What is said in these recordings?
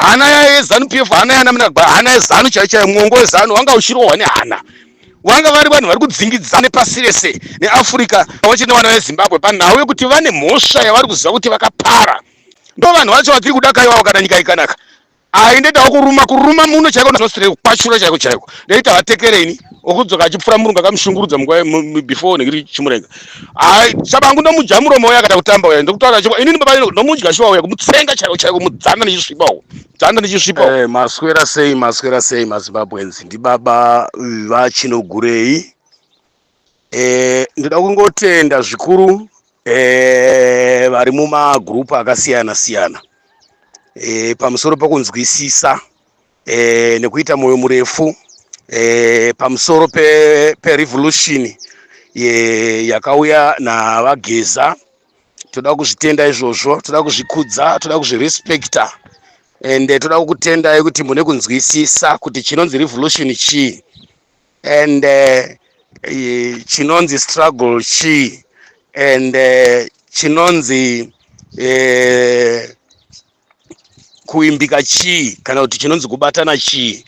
Hana yeZanu PF, hana yana Mnangagwa, hana yeZanu chaiyo chaiyo, mwongo weZanu wanga uchirohwa nehana. Vanga vari vanhu vari kudzingidzana nepasi rese neAfrica pamwe chete nevana veZimbabwe panhau yekuti vane mhosva yavari kuziva kuti vakapara. Ndo vanhu vacho vatiri kuda kaiwawo kana nyika ikanaka. Ai ndoitawo kuruma kuruma muno chaiko ndostre kukwashura chaiko chaiko. Ndoita vatekere ini okudzoka achipfura murungu akamushungurudza munguva before nekiri chimurenga. Ai chabangu ndomudya muromo uya akada kutamba uya ndokutaura chikwa inini baba ndomudya shuwa uya kumutsenga chaiko chaiko mudzana nechisvipa uko. Dzana nechisvipa uko. Eh, maswera sei maswera sei maZimbabweans ndibaba vaChinogurei. Eh, ndoda kungotenda zvikuru eh, vari mumagroup akasiyana siyana eh, pamusoro pekunzwisisa eh, nekuita mwoyo murefu eh, pamusoro perevolution pe yakauya naVaGeza. Toda kuzvitenda izvozvo, toda kuzvikudza, toda kuzvirespekta and toda kukutendai kuti mune kunzwisisa kuti chinonzi revolution chii and chinonzi struggle chii and chinonzi kuimbika chii kana kuti chinonzi kubatana chii.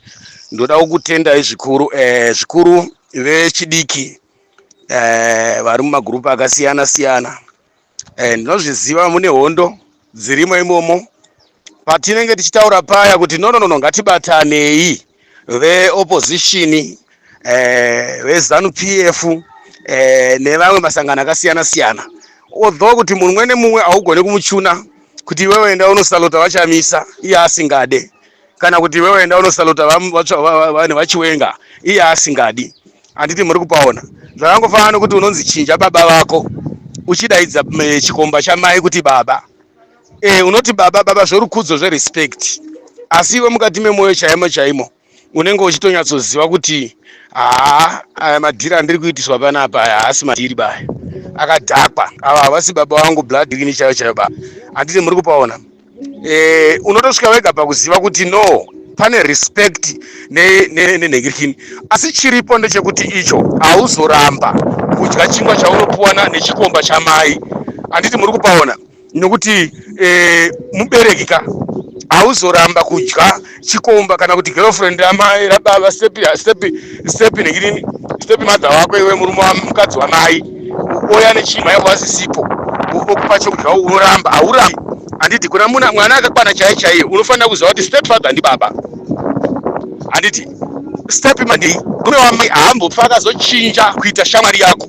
Ndoda kukutendai zvikuru zvikuru vechidiki vari mumagurupu akasiyana siyana. Ndinozviziva mune hondo dzirimo imomo patinenge tichitaura paya kuti no no no no, ngatibatanei veopposition, veZanu PF nevamwe masangano akasiyana siyana, although kuti munhu mumwe nemumwe haugone kumuchuna kuti iwewe enda unosalota vaChamisa iye asingade, kana kuti iwewe enda unosalota vanhu vaChiwenga iye asingadi. Handiti muri kupaona? Zvakangofanana nekuti unonzi chinja baba vako uchidaidza chikomba chamai kuti baba. Unoti baba baba zvorukudzo, zverespect, asi iwe mukati memwoyo chaimo chaimo unenge uchitonyatsoziva kuti haa, aya madhiri andiri kuitiswa panapa aya haasi madhiri baya, akadhakwa ava, havasi baba vangu blood ini chaiyo chaiyo ba. Handiti muri kupaona? Unotosvika wega pakuziva kuti no, pane respect nenhengirikini, asi chiripo ndechekuti icho hauzoramba kudya chingwa chaunopuwana nechikomba chamai. Handiti muri kupaona? Nokuti mubereki ka, hauzoramba kudya chikomba kana kuti girlfriend ramai rababa, step step step nhengirini, step mother wako, iwe murume mukadzi wamai oya nechimai wasisipo okupa chokudya, unoramba? Haurambi, handiti? Kuna muna mwana akakwana chaiye chaiye unofanira kuziva kuti step father ndibaba, handiti? Step mother, murume wamai, haambofa akazochinja kuita shamwari yako.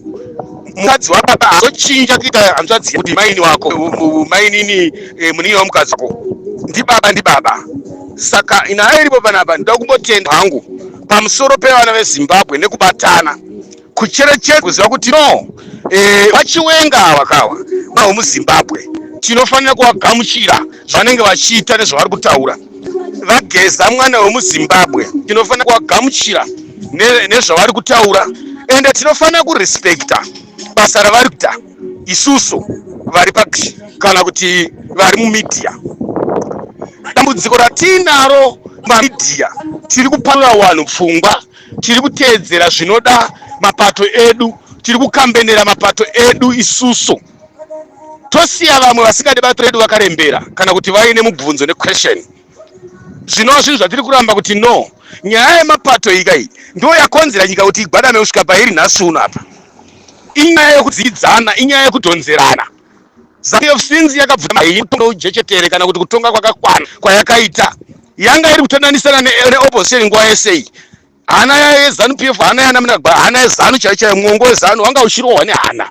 Mukadzi wababa haazochinja kuita hanzvadzi kuti maini wako, mainini, munin'ina wamukadzi wako. Ndibaba, ndibaba. Saka nyaya iripo panapa, ndoda kumbotenda hangu pamusoro pevana veZimbabwe nekubatana, kucherechedza, kuziva kuti no, vaChiwenga ava kawa vaho muZimbabwe, tinofanira kuvagamuchira zvanenge vachiita nezvavari kutaura. VaGeza mwana wemuZimbabwe, tinofanira kuvagamuchira nezvavari kutaura, ende tinofanira kurespekta basa ravari kuita. Isusu vari pa kana kuti vari mumedia, dambudziko ratinaro mamedia, tiri kuparura vanhu pfungwa, tiri kuteedzera zvinoda mapato edu, tiri kukambenera mapato edu isusu, tosiya vamwe vasingadi bato redu vakarembera kana kuti vaine mubvunzo nequestion, zvinova zvinhu zvatiri kuramba kuti no, nyaya yemapato ika iyi ndo yakonzera nyika kuti igwadame kusvika pairi nhasi uno. Apa inyaya yekudzidzana, inyaya yekudhonzerana. ZANU-PF since yakabvuta ujechetere kana kuti kutonga kwakakwana kwayakaita, yanga iri kutondanisana neopposition nguva yesei. Hana yeZANU PF, hana yana Mnangagwa, hana yeZANU chaiyo chaiyo, mwongo weZANU wanga uchirohwa nehana.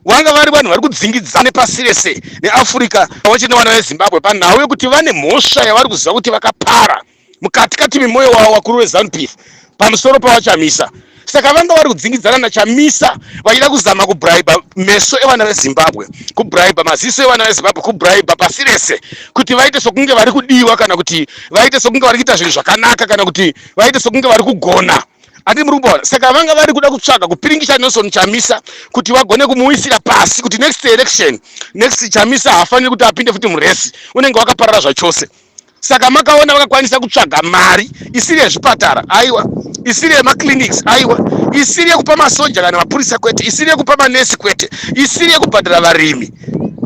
Vanga vari vanhu vari kudzingidzana nepasi rese neAfrica pamwe chete nevana veZimbabwe panhau yekuti vane mhosva yavari kuziva kuti vakapara mukati kati memwoyo wavo vakuru veZANU PF pamusoro pavaChamisa. Saka vanga vari kudzingidzana naChamisa vachida kuzama kubraiba meso evana veZimbabwe, kubraiba maziso evana veZimbabwe, kubraiba pasi rese kuti vaite sokunge vari kudiwa, kana kuti vaite sokunge vari kuita zvinhu zvakanaka, kana kuti vaite sokunge vari kugona. Handi muri kuona? Saka vanga vari kuda kutsvaga kupiringisha Nelson Chamisa kuti vagone kumuwisira pasi, kuti next election, next Chamisa haafaniri kuti apinde futi muresi, unenge wakaparara zvachose. Saka makaona vakakwanisa kutsvaga mari isiri yezvipatara, aiwa, isiri yemaclinics, aiwa, isiri yekupa masoja kana mapurisa, kwete, isiri yekupa manesi, kwete, isiri yekubhadhara varimi,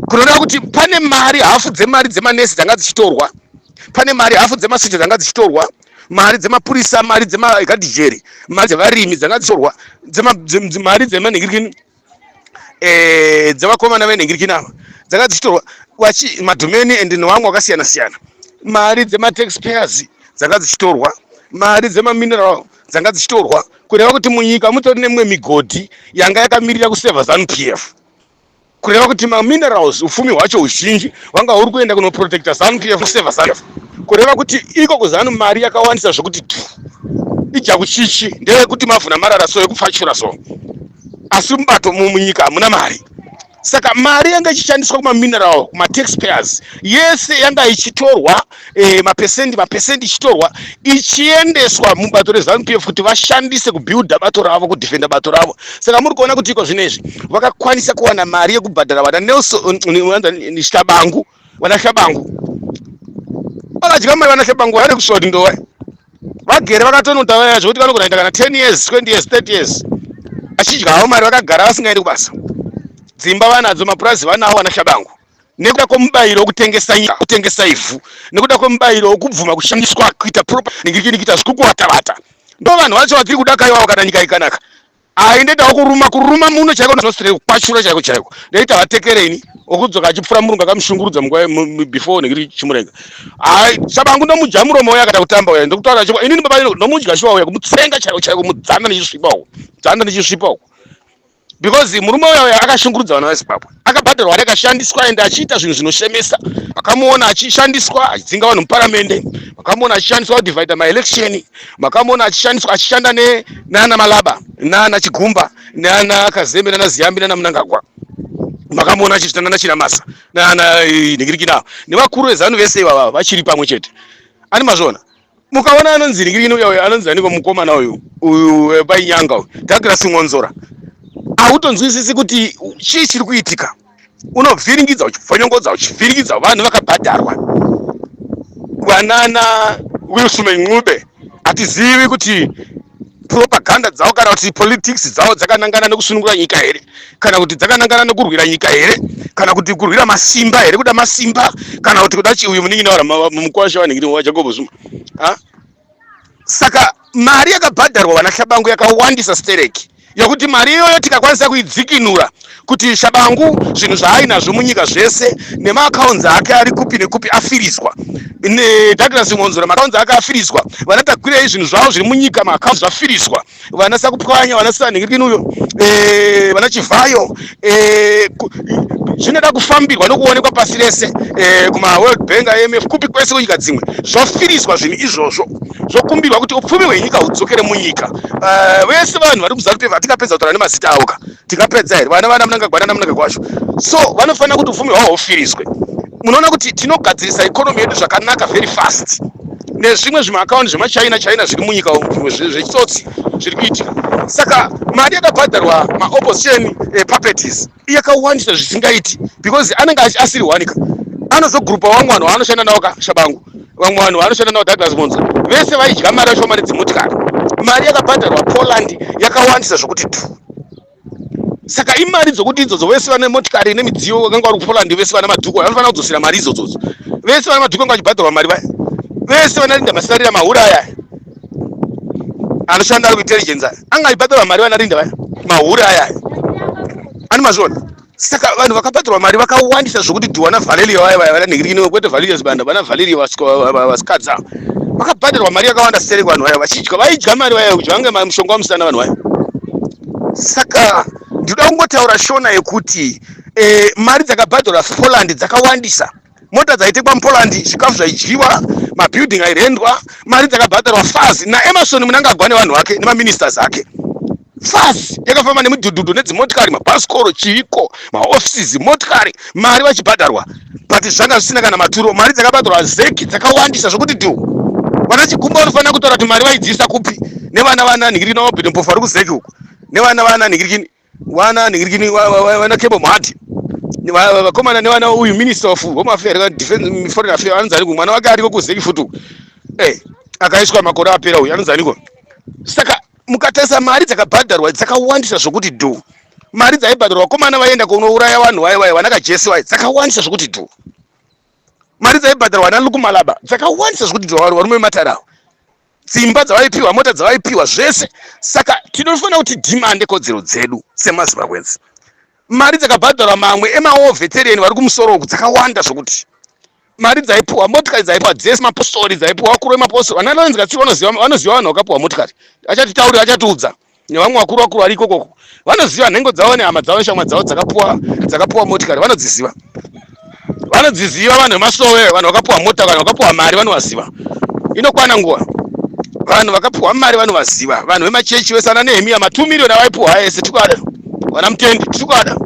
kunoreva kuti pane mari, hafu dzemari dzemanesi dzanga dzichitorwa. Pane mari hafu dzemaswiti dzanga dzichitorwa, mari dzemapurisa, mari dzemagadhijeri, mari dzevarimi dzanga dzichitorwa, mari dzemanhingirikini eh, dzevakomana venhingirikini ava dzanga dzichitorwa, madhumeni and nevamwe vakasiyana siyana, mari dzematax payers dzanga dzichitorwa, mari dzemamineral dzanga dzichitorwa, kureva kuti munyika mutori nemimwe migodhi yanga yakamirira kuseva Zanu PF. Kureva kuti maminerals, upfumi hwacho huzhinji hwanga huri kuenda kunoprotecta Zanu PF, kuseva Zanu PF. Kureva kuti iko kuZanu mari yakawandisa zvokuti dhu ijakuchichi ndeyekuti mavhuna marara so ekupfachura so, asi mubato munyika hamuna mari. Saka mari yanga ichishandiswa kumamineral, kumataxpayers yese yanga ichitorwa, mapesendi mapesendi ichitorwa ichiendeswa mubato reZanu PF kuti vashandise kubuilda bato ravo, kudefenda bato ravo. Saka muri kuona kuti iko zvino izvi vakakwanisa kuwana mari yekubhadhara vana Nelson Shabangu. Vana Shabangu vakadya mari, vana Shabangu vari kusoti ndova vagere vakatonota vaya zvekuti vanogona kuita kana 10 years, 20 years, 30 years vachidya havo mari vakagara vasingaendi kubasa. Dzimba vanadzo, mapurazi vanawo vana Shabangu, nekuda kwemubayiro wekutengesa nyika, kutengesa ivhu, nekuda kwemubayiro wekubvuma kushandiswa kuita ningirikini, kuita zvikukuvatavata. Ndo vanhu vacho vatiri kuda kaiwavo kana nyika ikanaka. Ai, ndoitawo kuruma, kuruma muno chaiko, nostre kukwashura chaiko chaiko, ndoita vatekereni okudzoka achipfura murungu akamushungurudza munguva before nekuri chimurenga. Ai, Shabangu ndomudya muromo uya akada kutamba uya, ndokutaura chikwa inini baba ino ndomudya shuwa uya, kumutsenga chaiko chaiko, mudzana nechisvipa uko, dzana nechisvipa uko, because murume uya uya akashungurudza vana veZimbabwe. Akabhadharwa, akashandiswa ende achiita zvinhu zvinoshemesa. Vakamuona achishandiswa achidzinga vanhu muparamende, vakamuona achishandiswa kudivhaidha maelection, makamuona achishandiswa achishanda nana Malaba, nana Chigumba, nana Kazembe, nana Ziyambi, nana Mnangagwa. Makamuona achiita nana Chinamasa, nana Ningirikina nevakuru veZanu vese ivava vachiri pamwe chete. Ani mazviona? Mukaona anonzi Ningirikini uya uya anonzi aniko mukomana uyu uyu painyanga uyu Douglas Mwonzora, hautonzwisisi kuti chii chiri kuitika. Unovhiringidza, uchibvonyongodza, uchivhiringidza vanhu vakabhadharwa. Vanana Wilson Ncube hatizivi kuti propaganda dzavo kana kuti politics dzavo dzakanangana nekusunungura nyika here, kana kuti dzakanangana nekurwira nyika here, kana kuti kurwira masimba here, kuda masimba, kana kuti kuda uyu munin'ina wa mukwasha wanhingiri waJacob Zuma. Ha? Saka mari yakabhadharwa vana Shabangu yakawandisa stereki, yekuti mari iyoyo tikakwanisa kuidzikinura kuti Shabangu zvinhu zvaainazvo munyika zvese nemaakaunzi ake ari kupi nekupi afirizwa, neDouglas Mwonzora maakaunzi ake afirizwa, vana Tagwirei zvinhu zvavo zviri munyika maakaunzi zvafirizwa, vana Sakupwanya, vana Sanhingirikini uyo, vana Chivhayo, zvinoda kufambirwa nokuonekwa pasi rese, kumaWorld Bank, IMF, kupi kwese kunyika dzimwe zvafiriswa zvinhu izvozvo, zvokumbirwa kuti upfumi hwenyika hudzokere munyika. Vese vanhu vari kuZanu PF hatingapedza kutaura nemazita avo ka, tingapedza here? Vana Mnangagwa nana Mnangagwa wacho, so vanofanira kuti upfumi hwavo hufiriswe. Munoona kuti tinogadzirisa economy yedu zvakanaka very fast, nezvimwe zvimaakaunti zvemachina china zviri munyika umu zvechitsotsi zviri kuitika. Saka mari yakabhadharwa maopposition puppets yakawandisa zvisingaiti, because anenge asiri wanika anozogurupa vamwe vanhu vaanoshanda navo ka Shabangu, vamwe vanhu vaanoshanda navo Douglas Mwonzora, vese vaidya mari vachiwa mari dzimotikari. Mari yakabhadharwa Poland yakawandisa zvokuti tu. Saka imari dzokuti idzodzo vese vane motikari nemidziyo vakanga vari kuPoland, vese vana Madhuku vanofanira kudzosera mari idzodzodzo. Vese vana Madhuku vanga vachibhadharwa mari vaya, vese vana Linda Masarira, mahure aya anoshanda ari kuintelligence aya anga achibhadharwa mari, vana Linda vaya, mahure aya ani mazviona. Saka vanhu vakabhadharwa mari vakawandisa zvokuti dhiwana Valerio vaya vaya vana nhingirikini, kwete Valerio Zibanda, vana Valerio vasikadzi ava vakabhadharwa mari yakawanda stereki. Vanhu vaya vachidya, vaidya mari vaya, kudya vange mushonga wamusana vanhu vaya. Saka ndinoda kungotaura shona yekuti mari dzakabhadharwa Poland dzakawandisa, mota dzaitekwa muPoland, zvikafu zvaidyiwa, mabuilding airendwa, mari dzakabhadharwa FAZ naEmerson Mnangagwa nevanhu vake nemaministers ake. FAZ yakafamba nemidhudhudhu nedzimotikari, mabhasikoro, chiiko, maoffices, motikari, mari vachibhadharwa, but zvanga zvisina kana maturo. Mari dzakabhadharwa ZEC dzakawandisa zvokuti dhu. Vana Chigumba vanofanira kutaura kuti mari vaidziisa kupi, nevana vana nhingirikini vaObert Mpofu vari kuZEC uku, nevana vana nhingirikini, vana nhingirikini, vana Kebo Mhati, vakomana, nevana uyu minister of home affairs, defense, foreign affairs anonzi aniko, mwana wake ariko kuZEC futi uku, akaiswa makore apera uyu anonzi aniko. Saka mukatarisa mari dzakabhadharwa dzakawandisa zvokuti dhu. Mari dzaibhadharwa vakomana vaienda kunouraya vanhu vaya vaya vana Kajesi vaya dzakawandisa zvokuti dhu. Mari dzaibhadharwa naLuku Malaba dzakawandisa zvekuti varume vematare avo, dzimba dzavaipiwa, mota dzavaipiwa, zvese. Saka tinofanira kuti dhimande kodzero dzedu semaZimbabweans. Mari dzakabhadharwa mamwe emawar veteran vari kumusoro uku dzakawanda zvokuti mari dzaipiwa, motikari dzaipiwa dzese, mapostori dzaipiwa, vakuru vemapostori, vana Lawrence Katsiri vanoziva, vanoziva vanhu vakapiwa motikari, achatitaurira, achatiudza, nevamwe vakuru vakuru vari ikokoko vanoziva nhengo dzavo nehama dzavo neshamwa dzavo dzakapuwa dzakapuwa motikari, vanodziziva, vanodziziva. Vanhu vemasowe, vanhu vakapuwa mota, vanhu vakapuwa mari vanovaziva. Inokwana nguva, vanhu vakapuwa mari vanovaziva. Vanhu vemachechi vese, ana Nehemiya, ma2 million avaipuwa ese tikada, vana Mutendi tikada,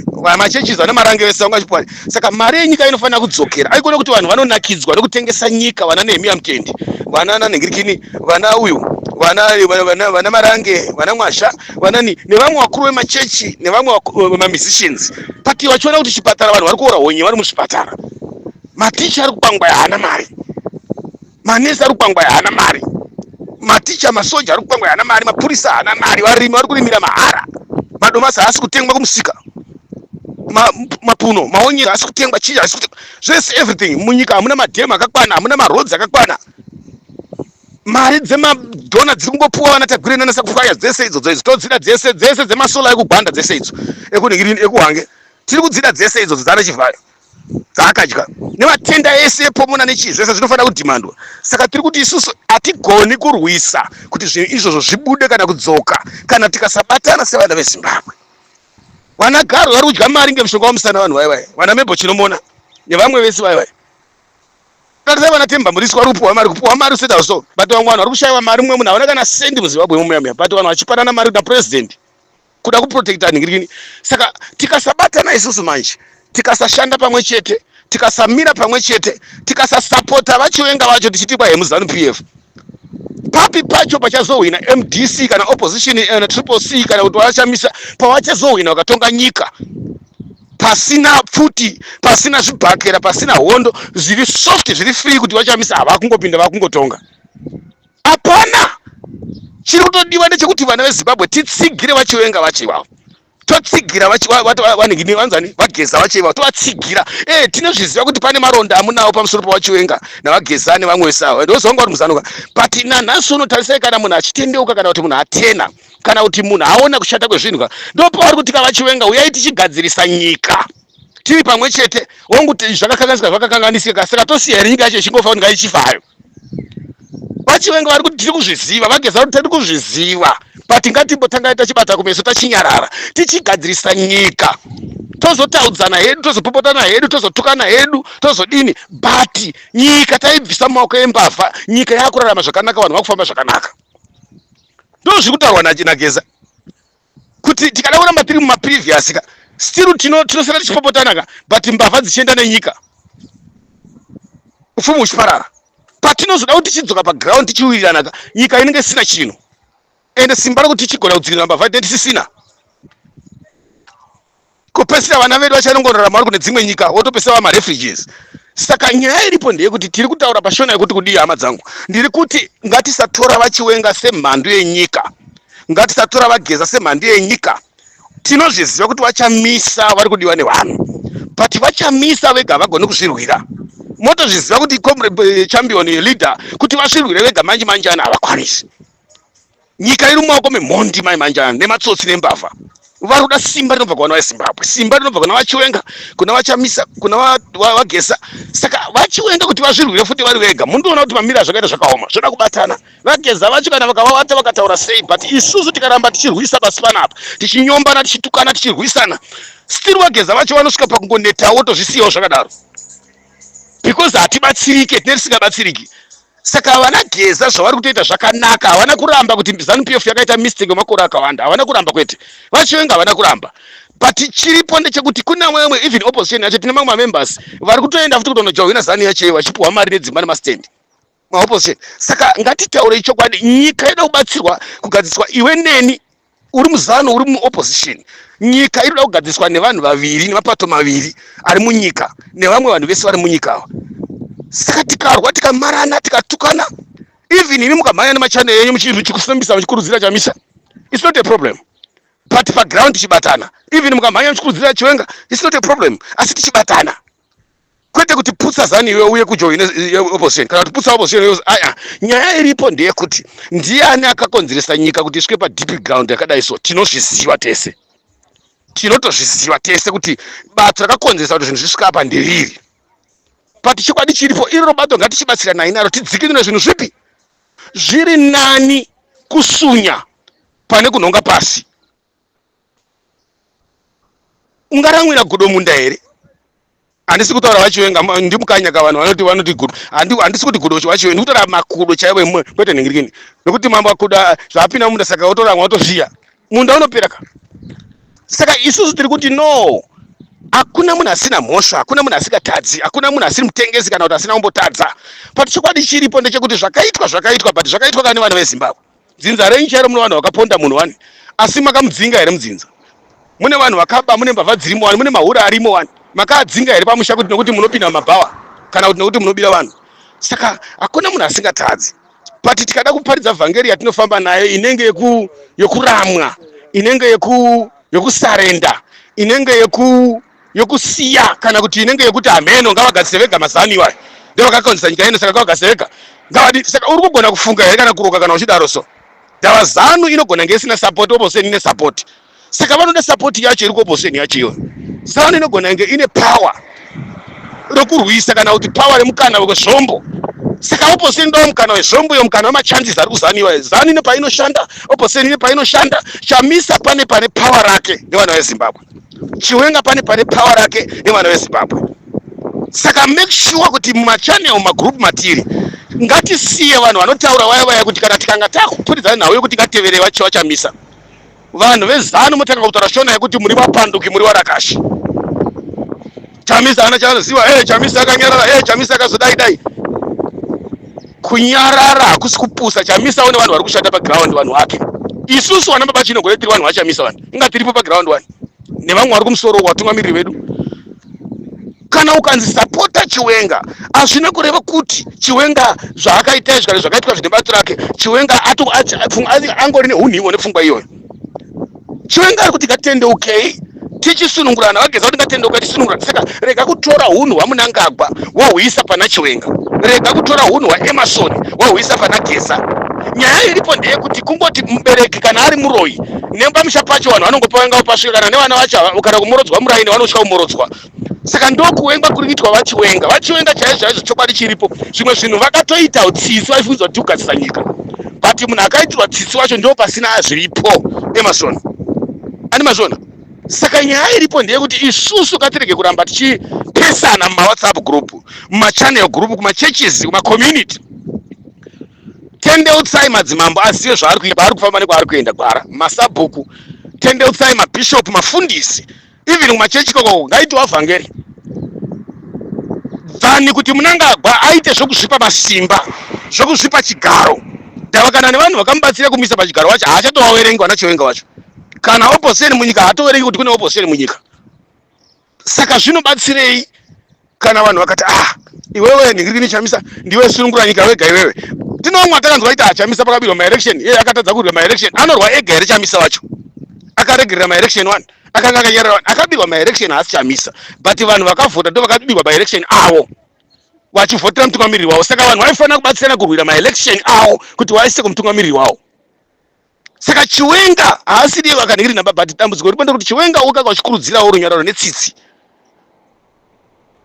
vamachechi vana Marange vese vanga vachipuwa. Saka mari yenyika inofanira kudzokera. Aikona kuti vanhu vanonakidzwa nekutengesa nyika, vana Nehemiya Mutendi, vana nanhingirikini, vana uyu, vana vana vana Marange, vana Mwasha, vanani, nevamwe vakuru vemachechi, nevamwe vemamusicians, pati vachiona kuti chipatara vanhu vari kuora honye vari muzvipatara, maticha ari kupangwa haana mari, manesi ari kupangwa haana mari, maticha, masoja ari kupangwa haana mari, mapurisa haana mari, varimi vari kurimira mahara, madomasi haasi kutengwa kumusika, mapuno maonyera haasi kutengwa, chii haasi kutengwa, zvese everything munyika. Hamuna madhemu akakwana, hamuna maroads akakwana. Mari dzemadonor dziri kungopuwa vana Tagwirei nana Sakupwanya dzese idzodzo, idzo todzida dzese, dzese dzemasolar ekugwanda dzese idzo, ekunhingirini, ekuHwange, tiri kudzida dzese idzodzo dzana Chivhayo dzaakadya nematender ese epomona nechii, zvese zvinofanira kudhimandwa. Saka tiri kuti isusu hatigoni kurwisa kuti zvinhu izvozvo zvibude kana kudzoka kana tikasabatana sevana veZimbabwe. Vana Garo vari kudya mari ngemushonga wamusana, vanhu vaivai, vana Mebo Chinomona nevamwe vese vaivai. Tarisai vana Temba Murisi vari kupuhwa mari, kupuhwa mari useta so, but vamwe vanhu vari kushayiwa mari. Mumwe munhu hauna kana sendi muZimbabwe muya muya, but vanhu vachipanana mari napresident kuda kuprotecta nhingirikini. Saka tikasabatana isusu manje, tikasashanda pamwe chete, tikasamira pamwe chete, tikasasapota vaChiwenga vacho tichiti kwahe muZANU PF, papi pacho pachazohwina MDC kana opposition na Triple C kana kuti vachamisa, pavachazohwina vakatonga nyika pasina pfuti, pasina zvibhakera, pasina hondo, zviri soft, zviri free, kuti vachamisa havakungopinda vakungotonga? Hapana. Chiri kutodiwa ndechekuti vana veZimbabwe titsigire vaChiwenga vacho ivavo, totsigira vanhingini, vanzani, vaGeza vacho ivavo tovatsigira. Tinozviziva kuti pane maronda amunawo pamusoro pavaChiwenga navaGeza nevamwe vese ava, ndozvanga vari muZANU ka. But nanhasi unotarisai, kana munhu achitendeuka, kana kuti munhu atena, kana kuti munhu aona kushata kwezvinhu ka, ndopavari kuti kavaChiwenga, uyai tichigadzirisa nyika tiri pamwe chete. Hongu, zvakakanganisika, zvakakanganisika. Saka tosiya here nyika yacho ichingofa kuti ngaichifayo? VaChiwenga vari kuti tiri kuzviziva, vaGeza kuti tiri kuzviziva, but ngatimbotanga tachibata kumeso, tachinyarara, tichigadzirisa nyika. Tozotaudzana hedu, tozopopotana hedu, tozotukana hedu, tozodini, but nyika taibvisa mumaoko embavha, nyika yakurarama zvakanaka, vanhu vakufamba zvakanaka. Ndo zviri kutaurwa naGeza kuti tikada kuramba tiri mumaprevious ka, still tinosara tichipopotana ka, but mbavha dzichienda nenyika, upfumi huchiparara. Patinozoda kuti tichidzoka paground tichiwirirana ka, nyika inenge isina chinhu, ende simba rekuti tichigona kudzikirira mbavha tinenge tisisina. Kupesera vana vedu vachanongorarama vari kune dzimwe nyika, wotopesera vamarefugees. Saka nyaya iripo ndeyekuti tiri kutaura pashona yekuti kudii, hama dzangu? Ndiri kuti ngatisatora vaChiwenga semhandu yenyika, ngatisatora vaGeza semhandu yenyika. Tinozviziva kuti vachamisa vari kudiwa nevanhu, but vachamisa vega havagoni kuzvirwira. Motozviziva kuti comrade, champion, leader, kuti vazvirwire vega manje manjana havakwanisi. Nyika iri mumaoko memhondi mai manjana nematsotsi nembavha. Vari kuda simba rinobva kuvana veZimbabwe, simba rinobva kuna vaChiwenga, kuna vachamisa, kuna vaGeza. Saka vaChiwenga kuti vazvirwire futi vari vega, mundoona kuti mamiri azvakaita zvakaoma, zvoda kubatana. VaGeza vacho kana vakavavata vakataura sei, but isusu tikaramba tichirwisa pasi panapa, tichinyombana, tichitukana, tichirwisana, still vaGeza vacho vanosvika pakungonetawo, tozvisiyawo zvakadaro, because hatibatsirike, tine tisingabatsiriki. Saka vana Geza zvavari kutoita zvakanaka. Havana kuramba kuti ZANU PF yakaita mistake yemakore akawanda, havana kuramba kwete. VaChiwenga havana kuramba, but chiripo ndechekuti kune vamwe, even opposition yacho, tine mamwe mamembers vari kutoenda futi kutonojoina ZANU yacho, vachipiwa mari nedzimba nemastendi, maopposition. Saka ngatitaurei chokwadi, nyika inoda kubatsirwa kugadziswa. Iwe neni, uri muZANU, uri muopposition, nyika inoda kugadziswa nevanhu vaviri, nemapato maviri ari munyika, nevamwe vanhu vese vari munyika ava. Saka tikarwa, tikamarana, tikatukana, even imi mukamhanya nemachannel enyu muchikusimbisa, muchikurudzira Chamisa, it's not a problem, but paground tichibatana. Even mukamhanya muchikurudzira Chiwenga, it's not a problem, asi tichibatana. Kwete kuti putsa Zanu iwe uye kujoine opposition, kana kuti putsa opposition iwe. Aya, nyaya iripo ndeyekuti ndiani akakonzeresa nyika kuti isvike padeep ground yakadai? So tinozviziva tese, tinotozviziva tese kuti bato rakakonzeresa kuti zvinhu zvisvika apa nderiri. But chokwadi chiripo, iroro bato ngatichibatsiranai naro tidzikinure zvinhu. Zvipi zviri nani kusunya pane kunhonga pasi? Ungaramwira gudo munda here? Handisi kutaura vaChiwenga, ndimukanyaka. Vanhu vanoti gudo, handisi kuti gudo vaChiwenga, ndikutaura makudo chaivo imwe, kwete nhingirikini, nokuti mambo akuda zvaapinda munda, saka wotoramwa wotozviya, munda unopera ka. Saka isusu tiri kuti no, hakuna munhu asina mhosva, hakuna munhu asingatadzi, hakuna munhu asiri mutengesi kana kuti asina kumbotadza. But chokwadi chiripo ndechekuti zvakaitwa zvakaitwa, but zvakaitwa kana nevana veZimbabwe. Dzinza renyu chairo mune vanhu vakaponda munhu wani, asi makamudzinga here mudzinza? Mune vanhu vakaba, mune mbavha dzirimo wani, mune mahura arimo wani, makaadzinga here pamusha kuti nokuti munopinda mumabhawa kana kuti nokuti munobira vanhu? Saka hakuna munhu asingatadzi, but tikada kuparidza vhangeri yatinofamba nayo inenge yekuramwa, inenge yekusarenda, inenge yokusiya, kana kuti inenge yekuti hameno, ngavagadzise vega, mazani iwayo ndovakakonzesa nyika ino, saka ngavagadzise vega, ngavadi. Saka uri kugona kufunga here kana kuroka kana uchidaro? So ndava Zanu inogona nge isina support, opposition ine support, saka vanoda support yacho iri kuopposition yacho iyoyo. Zanu inogona nge ine power rokurwisa kana kuti power remukana wezvombo, saka opposition inodawo mukana wezvombo iyo, mukana wemachances ari kuZanu iwayo. Zanu ine painoshanda, opposition ine painoshanda. Chamisa pane power rake nevana veZimbabwe, Chiwenga pane power rake nevana veZimbabwe. Saka make sure kuti mumachannel, mumagroup matiri, ngatisiye vanhu vanotaura vaya vaya kuti kana tikanga takupuridzana nhau yekuti ngatevere vaChamisa, vanhu veZanu motanga kutaura Shona yekuti muri vapanduki, muri varakashi, Chamisa haana chaanoziva, e Chamisa akanyarara, e Chamisa akazodai dai. Kunyarara hakusi kupusa. Chamisa une vanhu vari kushanda paground, vanhu vake. Isusu vana baba Chinogore tiri vanhu vaChamisa, vanhu inga tiripo paground wani, nevamwe vari kumusoro, vatungamiriri vedu. Kana ukanzi sapota Chiwenga, hazvina kureva kuti Chiwenga zvaakaita izvi kana zvakaitwa zvine bato rake, Chiwenga angori neunhivo nepfungwa iyoyo. Chiwenga ari kuti ngatendeukei tichisunungurana, vageza kuti ngatendeuka tisunungurana. Saka rega kutora unhu hwaMunangagwa wohuisa pana Chiwenga, rega kutora unhu hwaEmerson wohuisa pana Geza. Nyaya iripo ndeyekuti kungoti mubereki kana ari muroyi, nepamusha pacho vanhu vanongopavengawo pasvika kana nevana vacho kana kumorodzwa muraini vanotya kumorodzwa. Saka ndokuwengwa kuri kuitwa vaChiwenga. VaChiwenga chaizvo chaizvo, chokwadi chiripo, zvimwe zvinhu vakatoita tsitsi vaifungidzwa kuti kugadzisa nyika, but munhu akaitirwa tsitsi wacho ndo pasina zviripo. Emerson ani mazvona. Saka nyaya iripo ndeyekuti isusu ngatirege kuramba tichipesana mumawhatsapp group, mumachannel group, kumachurches, kumacommunity. Tendeutsai madzimambo azive zvaari kuita, kwaari kufamba nekwaari kuenda gwara. Masabhuku tendeutsai, mabishop, mafundisi, even kumachechi ikoko ngaitiwa vhangeri than kuti Munangagwa aite zvokuzvipa masimba, zvokuzvipa chigaro. Ndava kana nevanhu vakamubatsira kumisa pachigaro wacho haachatovaverengi vana Chiwenga wacho. Kana opposition munyika, haatoverengi kuti kune opposition munyika. Saka zvinobatsirei kana vanhu vakati, "Ah, iwewe ndingiri Chamisa, ndiwe sunungura nyika wega iwewe"? Tinomwa takanzwa kuti aChamisa pakabirwa maelection, iye akatadza kurwa maelection. Anorwa ega here Chamisa wacho? Akaregerera maelection one, akanga akanyarara one, akabirwa maelection haasi Chamisa, but vanhu vakavhota ndo vakabirwa maelection avo vachivhotera mutungamiriri wavo. Saka vanhu vaifanira kubatsirana kurwira maelection avo kuti vaise kumutungamiriri wavo. Saka Chiwenga haasiriye vakanhingiri namba, but dambudziko ripo ndekuti Chiwenga ukanga uchikurudzirawo runyararo netsitsi,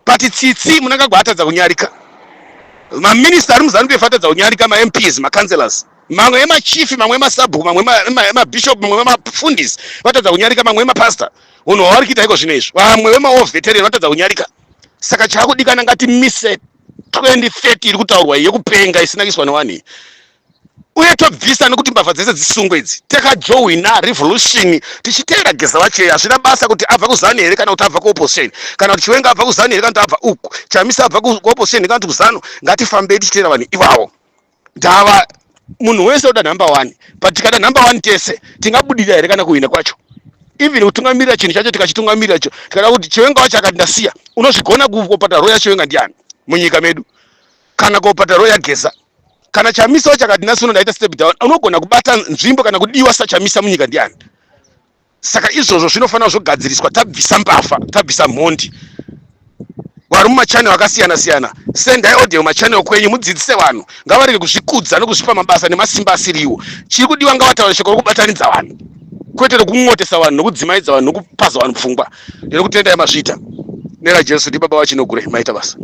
but tsitsi Munangagwa atadza kunyarika, maminista ari muZanu PF atadza kunyarika, maMPs, macouncillors, mamwe emachifi, mamwe emasabhuku, mamwe emabishop, mamwe emafundisi vatadza kunyarika, mamwe emapastor, unhu hwavari kuita iko zvino izvi, vamwe vemawar veteran vatadza kunyarika. Saka chaakudikana, ngatimise 2030 iri kutaurwa iyi yekupenga isina kuiswa nevanhu iyi, uye tobvisa nekuti mbavha dzese dzisungwe idzi. Takajoina revolution tichiteera Geza vacho. Hazvina basa kuti abva kuZanu here kana kuti abva kuopposition, kana kuti Chiwenga abva kuZanu here kana kuti abva uku, Chamisa abva kuopposition kana kuti kuZanu. Ngatifambei tichiteera vanhu ivavo. Ndava munhu wese oda number one, but tikada number one tese tingabudirira here kana kuhwina kwacho? Even kutungamirira chinhu chacho, tikachitungamirira cho, tikada kuti Chiwenga wacho akati ndasiya, unozvigona kupata role yaChiwenga ndiani munyika medu, kana kupata role yaGeza? Kana Chamisa wacho akati nhasi uno ndaita step down, unogona kubata nzvimbo kana kudiwa saChamisa munyika ndiani? Saka izvozvo zvinofanira zvogadziriswa tabvisa mbavha, tabvisa mhondi. Vari mumachannel akasiyana siyana, sendai audio mumachannel kwenyu mudzidzise vanhu. Ngavarege kuzvikudza nokuzvipa mabasa nemasimba asiriwo. Chiri kudiwa ngavataure shoko rokubatanidza vanhu kwete rokumotesa vanhu nokudzimaidza vanhu nokupaza vanhu pfungwa. Ndinokutendai mazviita neraJesu ndibaba vaChinogure. Maita basa.